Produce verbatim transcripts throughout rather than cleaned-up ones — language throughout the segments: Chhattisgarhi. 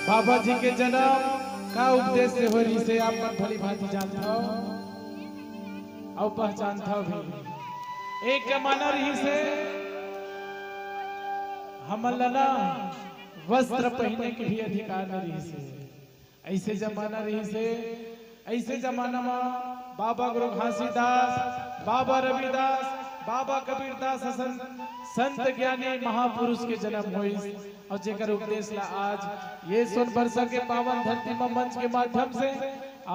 बाबा जी के जन्म का उपदेश से हो रहिस हे, आप मन भली भांति जानत हव अउ पहचानत हव भी। एक जमाना रहिस हे, हमन ला ना वस्त्र पहिने के भी अधिकार नइ रहिस हे। अइसे जमाना रहिस हे, अइसे जमाना म बाबा गुरु घासीदास, बाबा रविदास, बाबा कबीरदास असन संत ज्ञानी महापुरुष के जन्म होइस अउ जेकर उपदेश ला आज ये सोनबरसा के पावन धरती म मंच के माध्यम से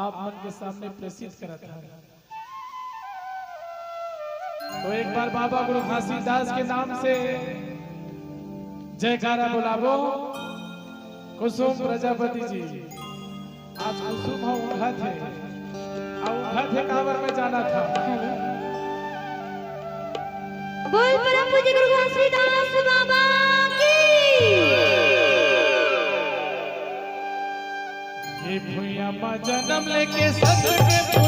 आप मन के सामने प्रेषित करत हन। तो एक बार बाबा गुरु घासीदास के नाम से जयकारा बोलाबो। कुसुम प्रजापति जी, आज कुसुम ह ऊँघत हे, अउ ऊँघत हे काबर मैं जानत हँव। बोल परम पूज्य गुरु घासीदास बाबा की। ये भुइयां म जन्म लेके संत के